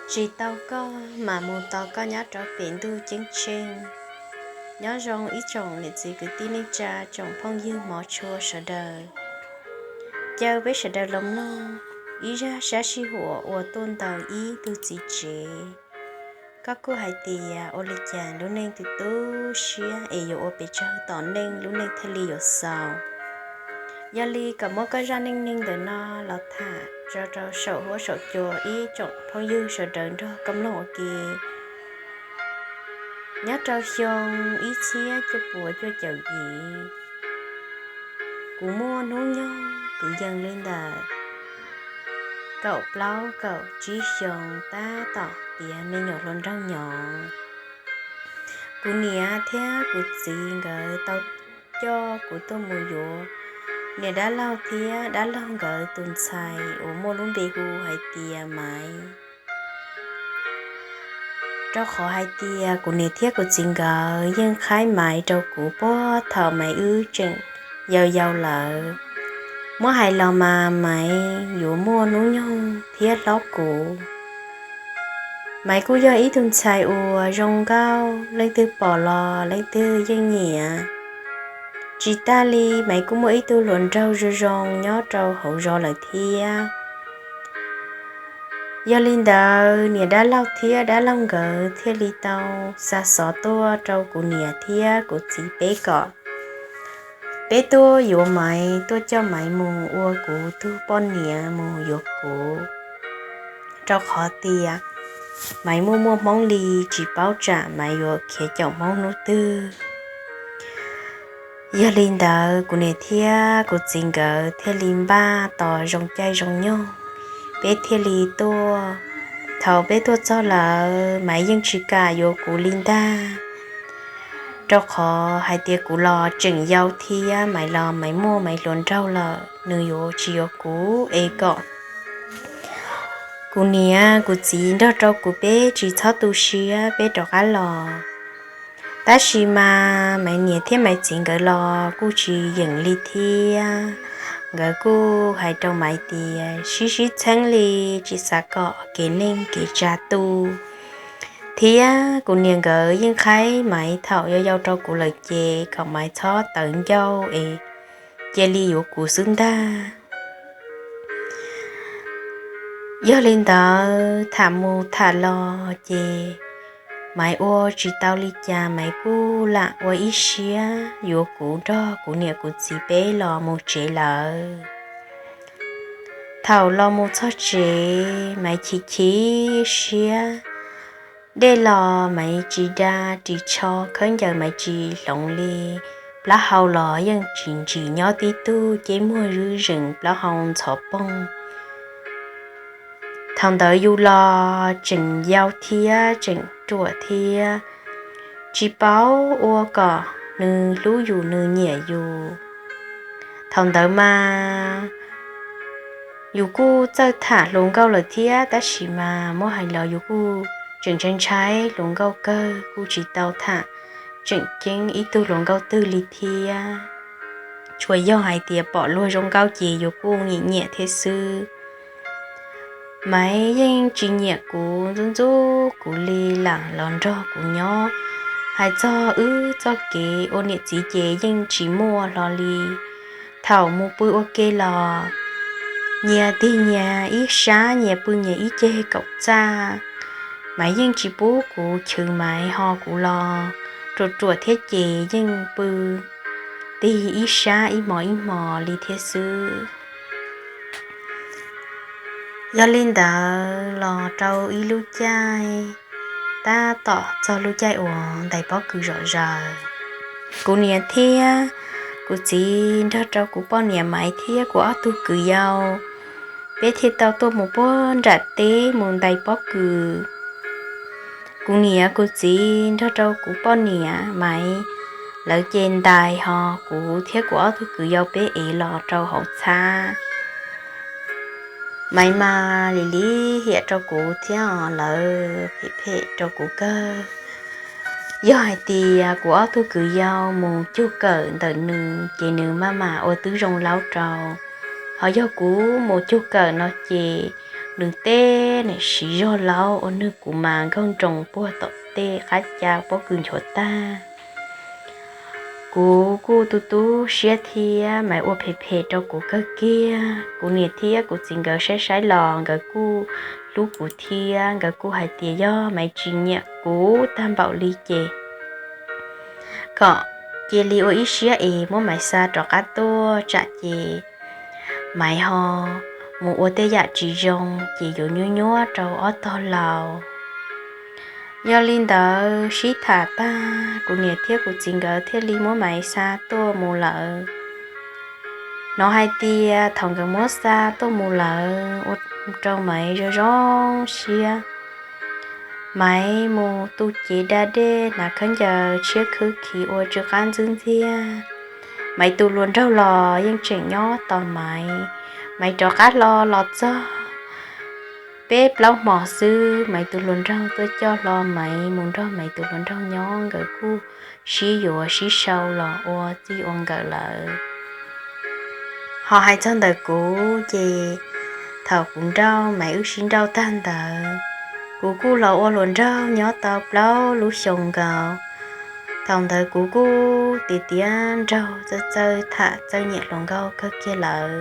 Tsis tau koj mas mus tos koj nyob rau pem ntuj ceeb tsheej. Nyob zoo ib tsoom niam txiv kwv tij neej tsa, tsoom phooj ywg hmov tshua sawv daws. Caw peb sawv daws los mloog ib zaj sab sij huam uas tuaj ntawm ib tug txiv tsev. Koj kuj hais tias ua li cas lub neej tu tu siab es yuav ua pes tsawg tom neej lub neej thiaj li yuav xaus. Yog li kom muab koj zaj neej neeg ntawm no los tham tso rau saum huab saum cua ib tsoom phooj ywg sawv daws nrog koj mloog ua ke. Nyob rau xyoo ib txhiab cuaj puas cuaj caum yim, kuv muaj hnub nyoog kwv yees li ntawm kaum plaub kaum tsib xyoo tab tom tiav me nyuam hluas nraug nyob. Kuv niam thiab kuv txiv nkawd tau coj kuv tuaj mus yuav niam dab laug thiab dab laug nkawd tus ntxhais uas muaj lub npe hu hais tias Maiv. Rau qhov hais tias kuv niam thiab kuv txiv nkawd yeej qhaib Maiv rau kuv puag thaum Maiv wb tseem yau yau lawm, muab hais los mas Maiv yuav muaj hnub nyoog thiab hlob kuv. Maiv kuj yog ib tug ntxhais uas zoo nkauj, leej twg pom los leej twg yeej nyiam. Tsis tas li Maiv kuj muaj ib tug hluas nraug zoo zoo nyob rau hauv zos lawm thiab. Yog li ntawd niam dab laug thiab dab laug nkawd thiaj li tau xa xov tuaj rau kuv niam thiab kuv txiv peb kom peb tuaj yuav Maiv, tuaj coj Maiv mus ua kuv tug poj niam mus yuav kuv, rau qhov tias Maiv muaj muaj hmoob li, tsis paub tsam Maiv yuav khiav caum hmoob hnub twg. Yog li ntawd kuv niam thiab kuv txiv nkawd thiaj li npaj tos zoo caij zoo nyoog, peb thiaj li tuaj. Thaum peb tuaj txog lawm Maiv yeej tsis kam yuav kuv li ntag, rau qhov hais tias kuv los tseem yau thiab Maiv los Maiv muaj Maiv hluas nraug lawm, nws yuav tsis yuav kuv es kom kuv niam kuv txiv nrog rau kuv peb tsis txhob tu siab peb rov qab los. Tab sis mas Maiv niam thiab Maiv txiv nkawd los kuj tsis yeem li thiab. Nkawd kuj hais rau Maiv tias sib sib txheeb li, tsis xav kom kev neej kev tsa tu. Thiab kuv niam nkawd yeej qhaib Maiv thaum yau yau rau kuv lawm ces kom Maiv txhob tawv ncauj es cia li yuav kuv xwb ntag. Yog li ntawd tham mus tham los ces Maiv ua tsis tau li cas, Maiv kuj lam ua ib siab yuav kuv nrog kuv niam kuv txiv peb los mus tsev lawm. Thaum los mus txog tsev Maiv chim chim siab, dej los Maiv tsis da ris tsho, khaub ncaws Maiv tsis hloov li, plaub hau los yeej tsis ntsim, nyob tib tug ceb muag zwb zeem, plaub hau ntxhov poog. Thaum ntawd yus los tseem yau thiab tseem ruam thiab, tsis paub ua kom nws hlub yus nws nyiam yus. Thaum ntawd mas yus kuj txawj tham hluas nkauj lawm thiab, tab sis mas muab hais los yus kuj tseem ntshai ntshai hluas nkauj kawg, kuj tsis tau tham tseem ceeb ib tug hluas nkauj twg li thiab. Tsuas yog hais tias pom luag zoo nkauj ces yus kuj nyiam nyiam thiab xwb. Maiv yeej tsis nyiam kuv, ntxub ntxub kuv li, lam los nrog kuv nyob. Hais txog wb txoj kev ua niam txiv ces yeej tsis muaj hlo li. Thaum mus pw ua ke los nyias tig nyias ib sab, nyias pw nyias ib ceg kaum txaj. Maiv yeej tsis pub kuv chwv Maiv, ho kuv los ruam ruam thiab ces yeej pw tig ib sab ib hmos ib hmos li thiab xwb. Yog li ntawd los rau ib lub caij, tab tom txog lub caij uas ntais pob kws zom zaws, kuv niam thiab kuv txiv nrog rau kuv poj niam Maiv thiab kuv ob tug kwv yau, peb thiaj tau tuaj mus puag nram teb mus ntais pob kws. Kuv niam kuv txiv nrog rau kuv poj niam Maiv lawv ces ntais, ho kuv thiab kuv ob tug kwv yau peb ev los rau hauv txhab. Maiv mas lim lim hiam rau kuv thiab, lawv phem phem rau kuv kawg. Yog hais tias kuv ob tug kwv yau mus cug kawm ntawm nws ces nws maj mam ua tib zoo laub rau, ho yog kuv mus cug kawm no ces nws teb nim siv zog laub ua nwg kuv mas nkaug nroos puag tom tej qab ca pob kws nchuav tag. Kuv kuj tu tu siab thiab Maiv ua phem phem rau kuv kawg kiag. Kuv niam thiab kuv txiv nkawd saib saib los nkawd kuj hlub kuv thiab nkawd kuj hais tias yog Maiv tsis nyiam kuv tag npaum li ces kom cia li ua ib siab es muab Maiv xa rov qab tuaj tsam ces Maiv ho mus ua tej yam tsis zoo ces yuav nyuab nyuab rau ob tog laus. Yog li ntawd sib tham tag kuv niam thiab kuv txiv nkawd thiaj li muab Maiv xa tuaj mus lawm. Hnov hais tias thaum nkawd muab xa tuaj mus lawm ua rau Maiv zoo zoo siab. Maiv mus tu cev da dej hnav khaub ncaws tshiab khwb khiv ua tsw qab ntxwb ntxiag. Maiv tus hluas nraug los yeej tseem nyob tos Maiv. Maiv rov qab hlo los txog peb plaub hmo xwb Maiv tus hluas nraug tuaj coj hlo Maiv mus nrog Maiv tus hluas nraug nyob nkawd kuj sib yuav sib sau los ua txij ua nkawm lawm. Ho hais txog ntawm kuv ces thaum kuv nrauj Maiv wb sib nrauj tag ntawd kuv kuj los ua hluas nraug nyob tau plaub lub xyoos nkaus. Thaum ntawd kuv kuj tiav tiav nraug txawj txawj tham txawj nyiam hluas nkauj kawg kiag lawm.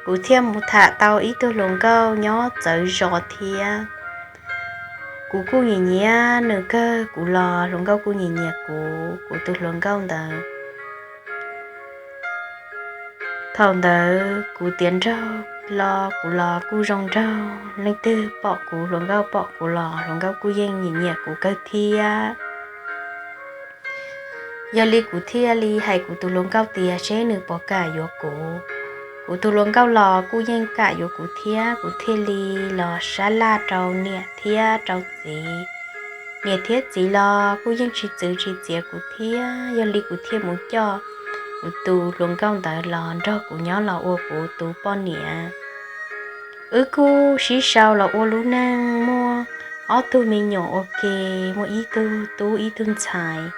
Kuv thiaj mus tham tau ib tug hluas nkauj nyob txawv zos thiab. Kuv kuj nyiam nyiam nws kawg kuv los hluas nkauj kuj nyiam nyiam kuv, kuv tus hluas nkauj ntawd. Thaum ntawd kuv tiav nraug los kuv los kuj zoo nraug, leej twg pom kuv hluas nkauj pom kuv los hluas nkauj kuj yeej nyiam nyiam kuv kawg thiab. Yog li kuv thiaj li hais kuv tus hluas nkauj tias seb nws puas kam yuav kuv. Kuv tus hluas nkauj los kuj yeej kam yuav kuv thiab kuv thiaj li los sab laj rau niam thiab rau txiv. Niam thiab txiv los kuj yeej tsis txwv tsis txiav kuv thiab yog li kuv thiaj mus coj kuv tus hluas nkauj ntawd los nrog kuv nyob los ua kuv tus poj niam. Wb kuj sib sau los ua lub neej muaj ob tug me nyuam ua ke, muaj ib tug tub ib tug ntxhais.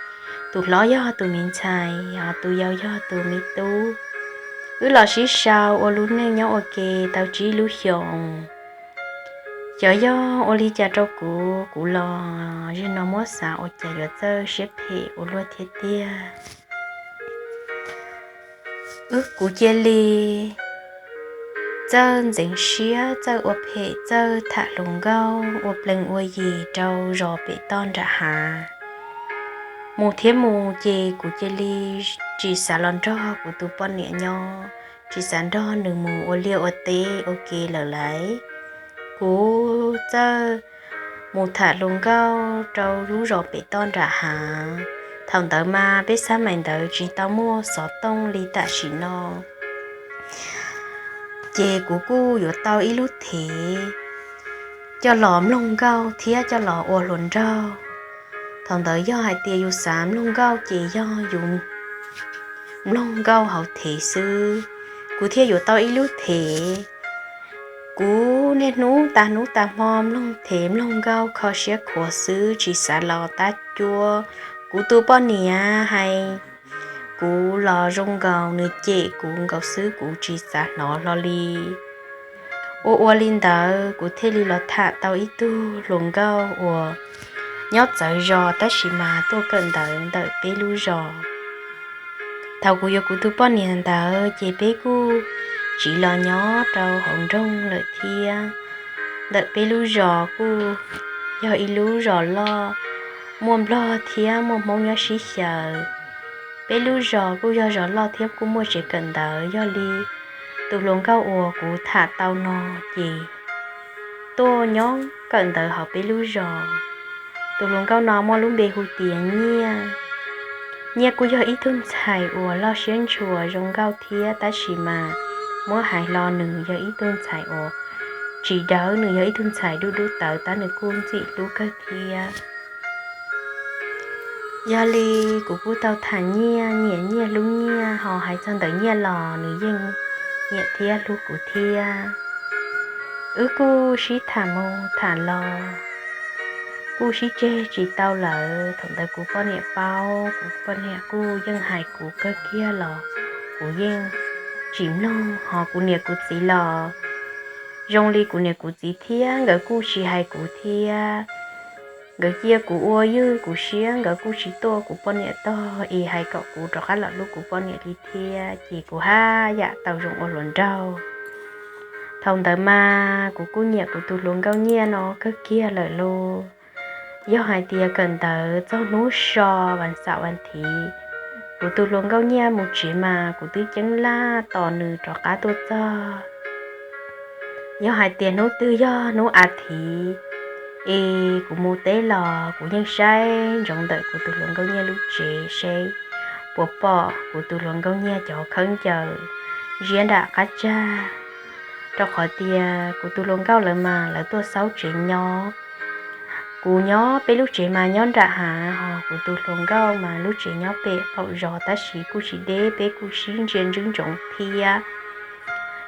Tus hlob yog tus me ntxhais, ho tus yau yog tus me tub. Wb los sib sau ua lub neej nyob ua ke tau tsib lub xyoos. Xyov yog ua li cas rau kuv, kuv los zej no muab xav ua cas yuav txawj siab phem ua luaj thiab tiag. Wb kuv cia li txawj ntxeev siab, txawj ua phem, txawj tham hluas nkauj ua plees ua yig rau zos pem toj nram hav. Mus thiab mus ces kuv cia li tsis xav los nrog kuv tus poj niam nyob, tsis xav nrog nws mus ua liaj ua teb ua ke lawm lauj. Kuv txawj mus tham hluas nkauj rau lub zos pem toj nram hav. Thaum ntawd mas peb xab mais ntawd tsis tau muaj xov tooj li tam sim no. Ces kuv kuj yuav tau ib lub thev coj los mloog nkauj thiab coj los ua hluas nraug. Thaum ntawd yog hais tias yus xav mloog nkauj ces yog yus mloog nkauj hauv thev xwb. Kuv thiaj yuav tau ib lub thev. Kuv niaj hnub tas hnub tas hmo mloog thev mloog nkauj kho siab khuav xwb tsis xav los tab cuab. Kuv tus poj niam hais kuv los zoo nkaus nws cem kuv nkaus xwb kuv tsis xav hnov hlo li. Ua ua li ntawd kuv thiaj li los tham tau ib tug hluas nkauj uas nyob txawv zos tab sis mas tuaj kawm ntawv ntawm peb lub zos. Thaum kuv yuav kuv tus poj niam ntawd ces peb kuj tsiv los nyob rau hauv nroog lawm thiab. Ntawm peb lub zos kuj yog ib lub zos loj, muaj nplog thiab muaj hmoob nyob sib xyaw. Peb lub zos kuj yog zos loj thiab kuj muaj tsev kawm ntawv, yog li tus hluas nkauj uas kuv tham tau no ces tuaj nyob kawm ntawv hauv peb lub zos. Tus hluas nkauj no muaj lub npe hu tias Nyiaj. Nyiaj kuj yog ib tug ntxhais uas loj siab ntshua zoo nkauj thiab tab sis mas muab hais los nws yog ib tug ntxhais uas tsis dawb, nws yog ib tug ntxhais dub dub tawv tab nws kuj ntxim hlub kawg thiab. Yog li kuv kuj tau tham Nyiaj, nyiam Nyiaj hlub Nyiaj, ho hais txog ntawm Nyiaj los nws yeej nyiam thiab hlub kuv thiab. Wb kuj sib tham mus tham los kuj sib tseg tsis tau lawm. Thaum ntawd kuv poj niam paub, kuv poj niam kuj yeej hais kuv kawg kiag los kuv yeej tsis mloog, ho kuv niam kuv txiv los Zoo li kuv niam kuv txiv thiab nkawd kuj tsis hais kuv thiab. Nkawd cia kuv ua ywj kuv siab, nkawd kuj tsis tuaj kuv poj niam tog es hais kom kuv rov qab los hlub kuv poj niam li thiab, ces kuv haj yam tau zoo ua hluas nraug. Thaum ntawd mas kuv kuj nyiam kuv tus hluas nkauj Nyiaj no kawg kiag lawm lauj. Yog hais tias kawm ntawv txog hnub so vas xaum vas thiv, kuv tus hluas nkauj Nyiaj mus tsev mas kuv twb ceeb laj tos nws rov qab tuaj txog. Yog hais tias hnub twg yog hnub a thiv es kuv mus teb los kuv yeej saib ntsoov ntawm kuv tus hluas nkauj Nyiaj lub tsev seb puas pom kuv tus hluas nkauj Nyiaj cov khaub ncaws ziab nram qab tsag, rau qhov tias kuv tus hluas nkauj lawv mas lawv tuaj xauj tsev nyob. Kuv nyob peb lub tsev mas nyob nram hav, ho kuv tus hluas nkauj mas lub tsev nyob pem qaum zos tab sis kuj tsis deb, peb kuj sib ntsia ntswb ntsoov thiab.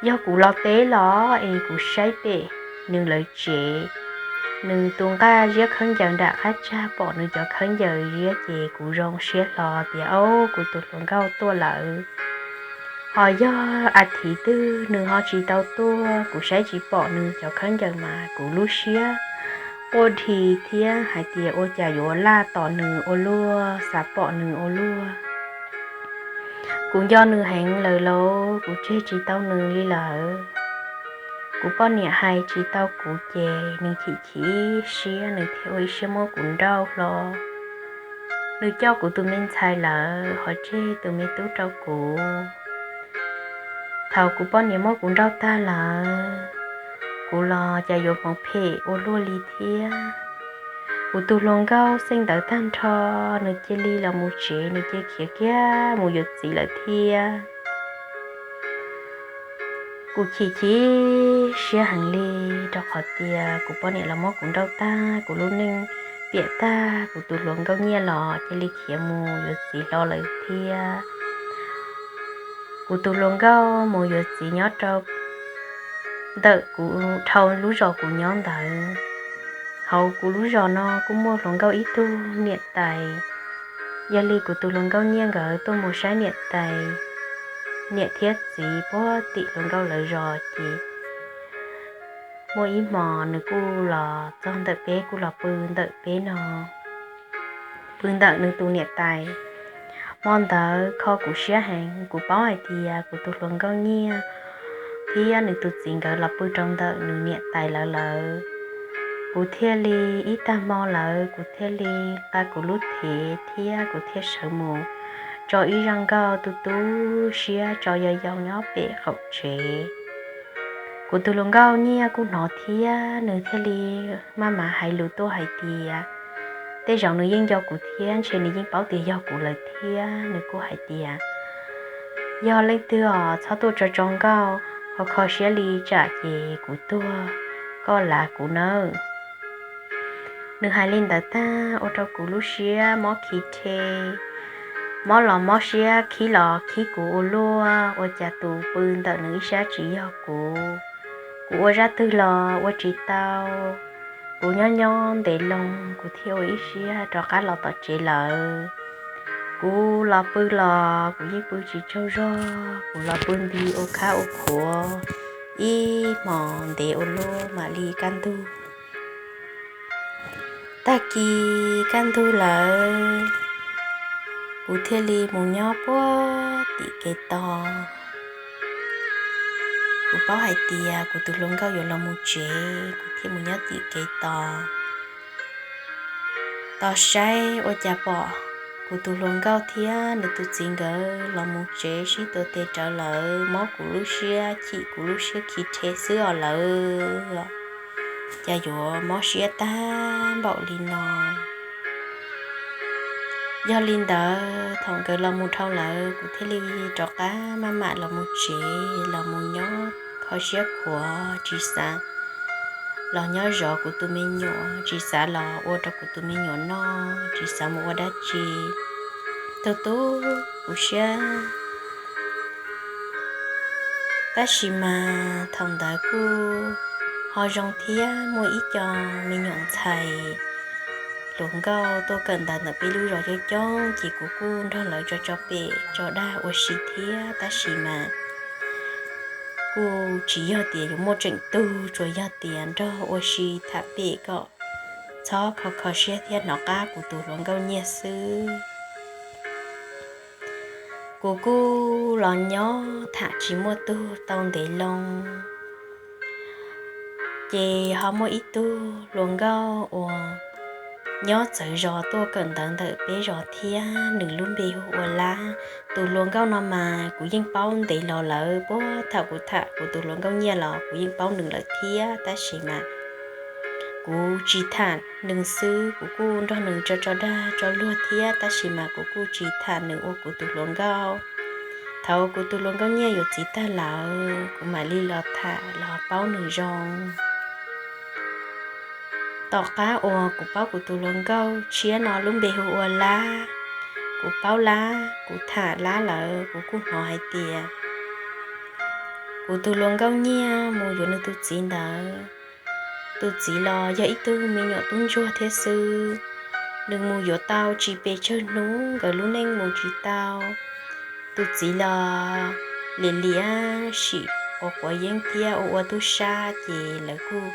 Yog kuv los teb los es kuv saib pem nws lawv tsev, nws tus nqaj ziab khaub ncaws nram qab tsag pom nws cov khaub ncaws ziab ces kuv zoo siab hlo tias, Au, kuv tus hluas nkauj tuaj lawm. Ho yog a thiv twg nws ho tsis tau tuaj, kuv saib tsis pom nws cov khaub ncaws mas kuv lub siab quaj dhi thiab hais tias ua cas yuav laj tos nws ua luaj, xav pom nws ua luaj. Kuv nco nws heev lawm lauj, kuv tseg tsis tau nws li lawm. Kuv poj niam hais tsis tau kuv ces nws chim chim siab, nws thiaj ua ib siab muab kuv nrauj hlo. Nws coj kuv tus me ntxhais lawm ho tseg tus me tub rau kuv. Thaum kuv poj niam muab kuv nrauj tag lawm, kuv los cas yuav hmoov phem ua luaj li thiab. Kuv tus hluas nkauj xeej ntawv tag nrho, nws cia li los mus tsev, nws cia khiav kiag mus yuav txiv lawm thiab. Kuv chim chim siab heev li, rau qhov tias kuv poj niam los muab kuv nrauj tag, kuv lub neej piam tag, kuv tus hluas nkauj Nyiaj los cia li khiav mus yuav txiv hlo lawm thiab. Kuv tus hluas nkauj mus yuav txiv nyob rau ntawm kuv dhau lub zos kuv nyob ntawd. Hauv kuv lub zos no kuj muaj hluas nkauj ib tug niam tais. Yog li kuv tus hluas nkauj Nyiaj nkawd tuaj mus saib niam tais, niam thiab txiv puag tim hluas nkauj lawv zos ces muaj ib hmos nws kuj los txog ntawm peb, kuj los pw ntawm peb no, pw ntawm nws tus niam tais. Hmo ntawd kho kuv siab heev, kuv paub hais tias kuv tus hluas nkauj Nyiaj thiab nws tus txiv nkawd los pw rau ntawm nws niam tais lawv lawm. Kuv thiaj li, ib tag hmo lawm kuv thiaj li nqa kuv lub thev thiab kuv thiaj sawv mus tso ib zaj nkauj tu tu siab tso yau yau nyob pem qaum tsev. Kuv tus hluas nkauj Nyiaj kuj hnov thiab, nws thiaj li maj mam hais lus tuaj hais tias, tej zaum nws yeej nco kuv thiab, ntshe nws yeej paub tias yog kuv lawm thiab. Nws kuj hais tias, yog leej twg os txhob tuaj tso tso nkauj, kho kho siab li tsam ces kuv tuag koj lav kuv nawb. Nws hais li ntawd tag ua rau kuv lub siab mob khib rhe, mob los mob siab, khib los khib kuv ua luaj, ua cas tus pw ntawm nws ib sab tsis yog kuv. Kuv ua zaj twg los ua tsis tau. Kuv nyob nyob ntev loo kuv thiaj ua ib siab rov qab los tom tsev lawm. Kuv los pw los kuv yeej pw tsis tsaug zog, kuv los pw nti ua khab ua khuav ib hmos ntev ua luaj mam li kaj ntug. Tag kis kaj ntug lawm, kuv thiaj li mus nyob puag tim kev tos. Kuv paub hais tias kuv tus hluas nkauj yuav los mus tsev, kuv thiaj mus nyob tim kev tos. Tos saib ua cas pom kuv tus hluas nkauj thiab nws tus txiv nkawd los mus tsev sib tuav tes rawv lawm, mob kuv lub siab, chim kuv lub siab khib rhe xwb os lawm. Cas yuav mob siab tag npaum li no. Yog li ntawd thaum nkawd los mus dhau lawm, kuv thiaj li rov qab maj mam los mus tsev, los mus nyob kho siab khuav tsis xav los nyob zov kuv tus me nyuam, tsis xav los ua rau kuv tus me nyuam noj, tsis xav mus ua dab tsi, tu tu kuv siab. Tab sis mas thaum ntawd kuj ho zoo thiab, muaj ib co me nyuam ntxhais hluas nkauj tuaj kawm ntawv ntawm peb lub zos coob coob, ces kuv kuj nrog lawv tso tso pem tso dag ua si thiab. Tab sis mas kuj tsis yog tias yuav muaj tseem tug, tsuas yog tias nrog ua si tham pem kom txhob kho kho siab thiab hnov qab kuv tus hluas nkauj Nyiaj xwb. Kuv kuj los nyob tham tsis muaj tug tau ntev loo, ces ho muaj ib tug hluas nkauj uas nyob txawv zos tuaj kawm ntawv ntawm peb zos thiab, nws lub npe hu ua Lab. Tus hluas nkauj no mas kuv yeej paub ntev los lawm, puag thaum kuv tham kuv tus hluas nkauj Nyiaj los kuv yeej paub nws lawm thiab, tab sis mas kuv tsis tham nws xwb, kuv kuj nrog nws tso tso dag tso luag thiab, tab sis mas kuv kuj tsis tham nws ua kuv tus hluas nkauj. Thaum kuv tus hluas nkauj Nyiaj yuav txiv tag lawm, kuv mam li los tham los paub nws zoo. Tom qab uas kuv paub kuv tus hluas nkauj tshiab no lub npe hu ua Lab, kuv paub Lab, kuv tham Lab lawm, kuv kuj hnov hais tias kuv tus hluas nkauj Nyiaj mus yuav nws tus txiv ntawd. Tus txiv los yog ib tug me nyuam tub ntsuag thiab xwb, nws mus yuav tau tsis pes tsawg hnub nkawd lub neej mus tsis tau. Tus txiv los liam liam sim quav quav yeeb thiab ua ua tub sab, ces lawv kuj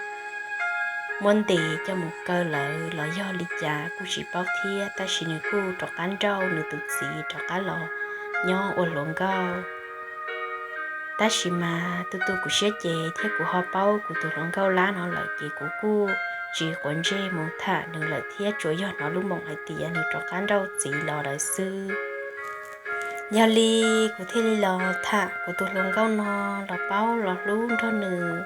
muab ntes coj mus kaw lawm los yog li cas kuj tsis paub thiab, tab sis nws kuj rov qab nrauj nws tus txiv rov qab los nyob ua hluas nkauj. Tab sis mas tu tu kuv siab ces thiab kuv ho paub kuv tus hluas nkauj Lab no lawm ces kuv kuj tsis quav ntsej mus tham nws lawm thiab, tsuas yog hnov lub moos hais tias nws rov qab nrauj txiv los lawm xwb. Yog li kuv thiaj li los tham kuv tus hluas nkauj no los paub los hlub nrog nws.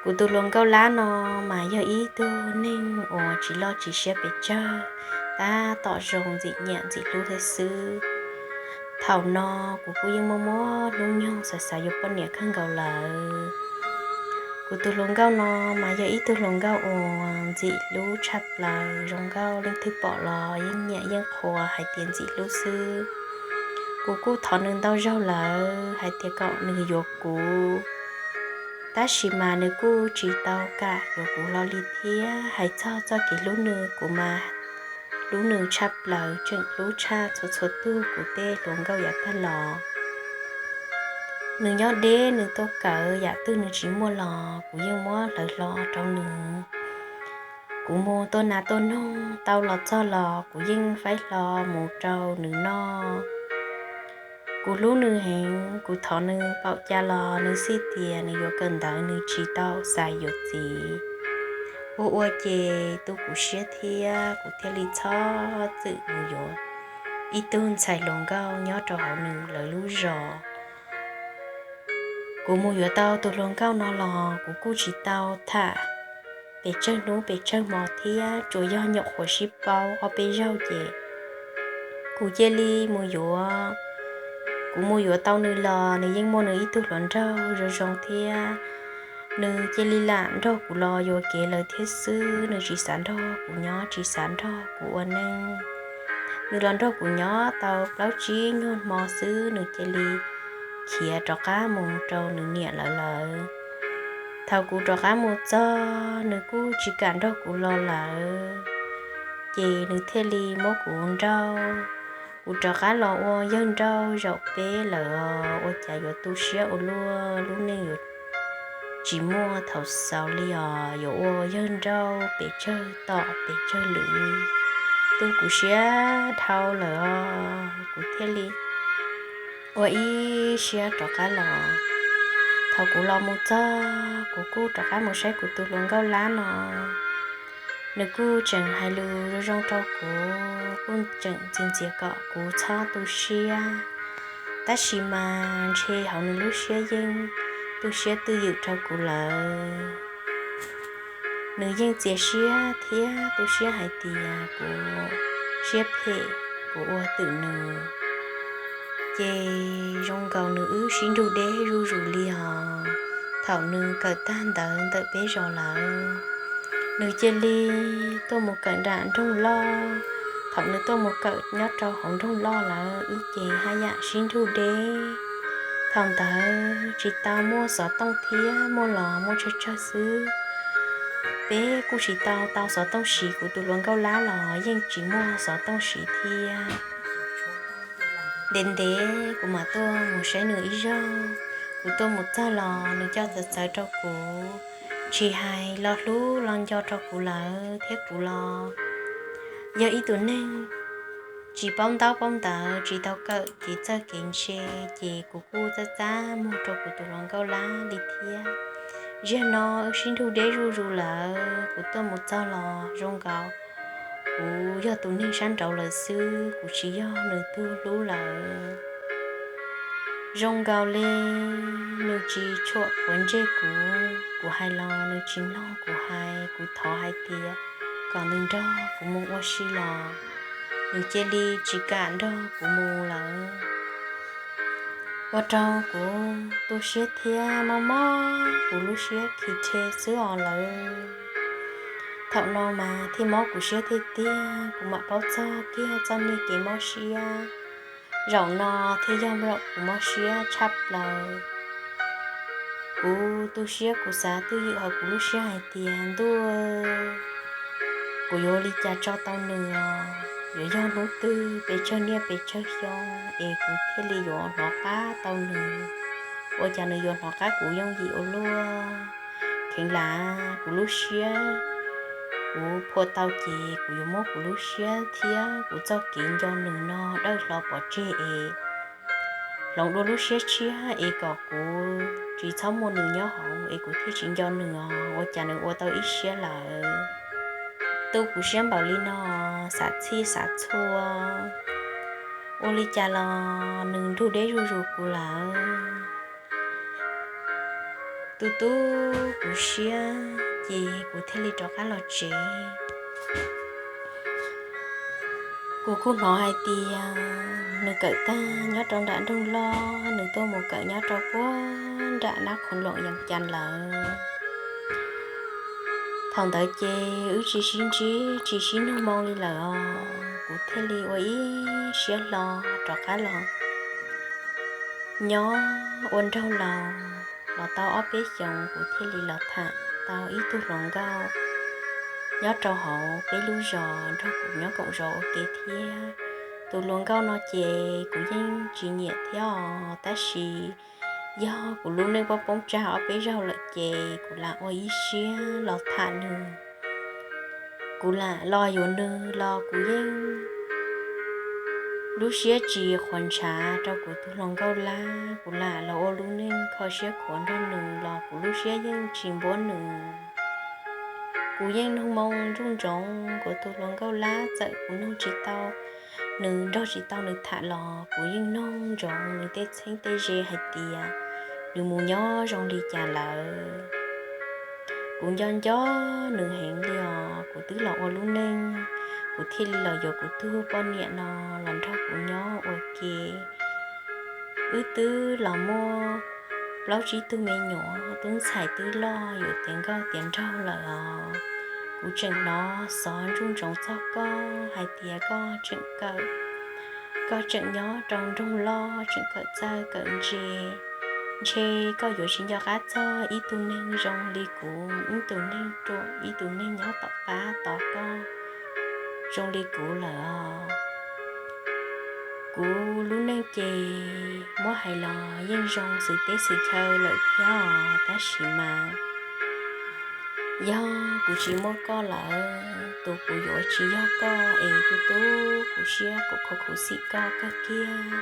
Kuv tus hluas nkauj Lab no mas yog ib tug neeg uas tsis loj tsis siab pes tsawg, tab tom zoo ntxim nyiam ntxim hlub thiab xwb. Thaum no kuv kuj yeej muaj muaj hnub nyoog xav xav yuav poj niam kawg nkaus lawm. Kuv tus hluas nkauj no mas yog ib tug hluas nkauj uas ntxim hlub tshaj plaws, zoo nkauj leej twg pom los yeej nyiam yeej qhuas hais tias ntxim hlub xwb. Kuv kuj thov nws ntau zaug lawm hais tias kom nws yuav kuv, tab sis mas nws kuj tsis tau kam yuav kuv hlo li thiab. Hais txog txoj kev hlub nws, kuv mas hlub nws tshaj plaws, tseem hlub tshaj txhua txhua tug kuv tej hluas nkauj yav tag los. Nws nyob deb, nws tuaj kawm, yam twg nws tsis muaj los kuv yeej muab hlawv hlo rau nws. Kuv mus tua nas tua noog tau los txog los kuv yeej faib hlo mus rau nws noj. Kuv hlub nws heev, kuv thov nws paum cas los nws xij tias nws yuav kawm ntawv, nws tsis tau xav yuav txiv. Ua ua ces tu kuv siab thiab kuv thiaj li txhob txwm mus yuav ib tug ntxhais hluas nkauj nyob rau hauv nws lawv lub zos. Kuv mus yuav tau tus hluas nkauj no los kuv kuj tsis tau tham pes tsawg hnub pes tsawg hmo thiab, tsuas yog nyuam qhuav sib paub ob peb zaug ces kuv cia li mus yuav. Kuv mus yuav tau nws los nws yeej muaj nws ib tug hluas nraug zoo zoo thiab. Nws cia li lam nrog kuv los yuam kev lawm thiab xwb, nws tsis xav nrog kuv nyob, tsis xav nrog kuv ua neej. Nws los nrog kuv nyob tau plaub tsib nyuag hmo xwb nws cia li khiav rov qab mus rau nws niam lawv lawm. Thaum kuv rov qab mus txog nws kuj tsis kam nrog kuv los lawm, ces nws thiaj li muab kuv nrauj. Kuv rov qab los ua yawg nrauj zaum peb lawm os, ua cas yuav tu siab ua luaj, lub neej yuav tsis muaj thaum xaus li os, yuav ua yawg nrauj pes tsawg tom pes tsawg lwm, tu kuv siab dhau lawm os, kuv thiaj li ua ib siab rov qab los. Thaum kuv los mus txog, kuv kuj rov qab mus saib kuv tus hluas nkauj Lab no. Nws kuj tseem hais lus zoo zoo rau kuv, kuj tseem ntxias ntxias kom kuv txhob tu siab, tab sis mas ntshe hauv nws lub siab yeej tu siab twj ywm rau kuv lawm. Nws yeej txias siab thiab tu siab hais tias kuv siab phem, kuv ua twm nws. Ces zoo nkaus nws wb sib nrug deb zuj zus li os. Thaum nws kawm tag ntawv ntawm peb zos lawm, nws cia li tuaj mus kawm nram nroog loj. Thaum nws tuaj mus kawm nyob rau hauv nroog loj lawm, wb ces haj yam sib nrug deb. Thaum ntawd tsis tau muaj xov tooj thiab, muaj los muaj tsawg tsawg xwb. Peb kuj tsis tau tau xov tooj siv, kuv tus hluas nkauj Lab los yeej tsis muaj xov tooj siv thiab. Ntev ntev kuv mam tuaj mus saib nws ib zaug, Kuv tuaj mus txog los nws coj txawv txawv rau kuv, tsis hais los hlub los nco rau kuv lawm thiab. Kuv los yog ib tug neeg tsis paub ntaub paub ntawv, tsis tau kawm kev txawj kev ntse, ces kuv kuj txaj txaj muag rau kuv tus hluas nkauj Lab li thiab. Zaum no wb sib nrug deb zuj zus lawm, kuv tuaj mus txog los zoo nkaus kuv yog tus neeg sab nraud lawm xwb, kuv tsis yog nws tug hlub lawm. Zoo nkaus li nws tsis tshua quav ntsej kuv, kuv hais los nws tsis mloog kuv hais. Kuv thov hais tias kom nws nrog kuv mus ua si los nws cia li tsis kam nrog kuv mus lawm. Ua rau kuv tu siab thiab mob mob kuv lub siab khi rhe xwb os lawm. Thaum no mas thiaj mob kuv siab tiag tiag, kuv mam paub txog kiag txoj niag kev mob siab. Zaum no thiaj yog zaum kuv mob siab tshaj plaws. Kuv tu siab, kuv xav twj ywm hauv kuv lub siab hais tias, ntuj, kuv yuav ua li cas tso tau nws os? Yuav yog hnub twg pes tsawg niaj pes tsawg xyoo es kuv thiaj li yuav hnov qab tau nws? Ua cas nws yuav hnov qab kuv yooj yim ua luaj? Kheev lam kuv lub siab kuv phua tau ces kuv yuav muab kuv lub siab thiab kuv txoj kev nco nws no dawj hlo pov tseg es hloov dua lub siab tshiab es kom kuv tsis txhob muaj nws nyob hauv es kuv thiaj tsis nco nws os. Ua cas nws ua tau ib siab lawm, tu kuv siab npaum li no, xav txhij xav txhua. Ua li cas los nws nrug deb zuj zus kuv lawm. Tu tu kuv siab ces kuv thiaj li rov qab los tsev. Kuv kuj hnov hais tias nws kawm tag nyob rau nram nroog loj, nws tuaj mus kawm nyob rau puag nram nab qhuv loom Yees Cas lawm. Thaum ntawd ces wb tsis sib ntsib tsis sib nug moo li lawm os, kuv thiaj li ua ib siab hlo rov qab los nyob ua nraug laus. Los tau ob peb xyoos kuv thiaj li los tham tau ib tug hluas nkauj nyob rau hauv peb lub zos nrog kuv nyob koom zos ua ke thiab. Tus hluas nkauj no ces kuv yeej tsis nyiam thiab os, tab sis yog kuv lub neej poob poob tsag ob peb zaug lawm ces kuv lam ua ib siab los tham nws. Kuv lam los yuav nws los kuv yeej lub siab tsis qhuas ntshav rau kuv tus hluas nkauj Lab. Kuv lam los ua lub neej kho siab khuav nrog nws los kuv lub siab yeej tsis npuab nws. Kuv yeej noog moo nruj ntsoov kuv tus hluas nkauj Lab, txawm kuv noog tsis tau nws, nrog tsis tau nws tham los kuv yeej noog ntsoov nws tej txheeb tej ze hais tias nws mus nyob zoo li cas lawm. Kuv nco nco nws heev li os, kuv twb los ua lub neej, kuv thiaj li los yuav kuv tus poj niam no los nrog kuv nyob ua ke. Wb twb los muaj plaub tsib tug me nyuam, tub ntxhais twb loj yuav tiav nkauj tiav nraug lawm os. Kuv tseem hnov xov nruj ntsoov txog koj hais tias koj tseem kawm, koj tseem nyob rau nroog loj tseem kawm txawj kawm ntse. Ntshe koj yuav tsis nco qab txog ib tug neeg zoo li kuv, ib tug neeg ruam, ib tug neeg nyob tom qab tos koj zoo li kuv lawm os. Kuv lub neej ces muab hais los yeej zoo xwm teb xwm chaw lawm thiab os, tab sis mas yog kuv tsis muaj koj lawm, tus kuv yuav tsis yog koj es tu tu kuv siab, kuv khuv xim koj kawg kiag.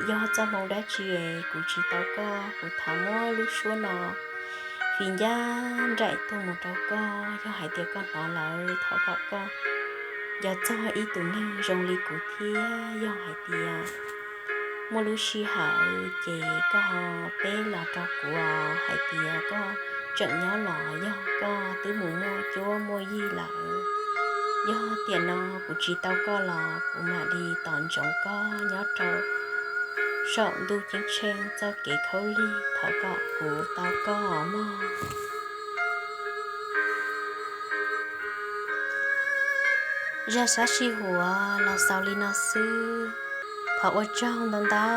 Yog txoj hmoo dab tsi es kuv tsis tau koj, kuv thov muab lub suab no fij ncaj nraim tuaj mus rau koj. Yog hais tias koj hnov lawm thov kom koj nco txog ib tug neeg zoo li kuv thiab. Yog hais tias muaj lub sij hawm ces koj ho teb los rau kuv hais tias koj tseem nyob los yog koj twb mus muaj cuab muaj yig lawm. Yog tiam no kuv tsis tau koj los kuv mam li tos ntsoov koj nyob rau saum ntuj ceeb tsheej txoj kev khaub lig, thov kom kuv tau koj mog. Zaj sab sij huam los xaus li no xwb. Thov ua tsaug ntau ntau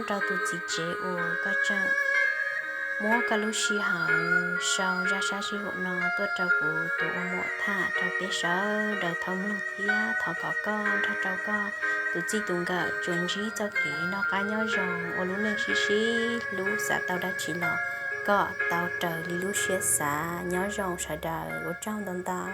rau tus txiv tsev uas koj tseem muab koj lub sij hawm sau zaj sab sij huam no tuaj rau kuv tus ua muam tham rau peb sawv daws tau mloog thiab thov kom koj nrog rau koj tus txij tus nkawm tsuas ntsib txoj kev noj qab nyob zoo ua lub neej sib sib hlub, xav tau dab tsi los kom tau raws li lub siab xav. Nyob zoo sawv daws, ua tsaug ntau ntau.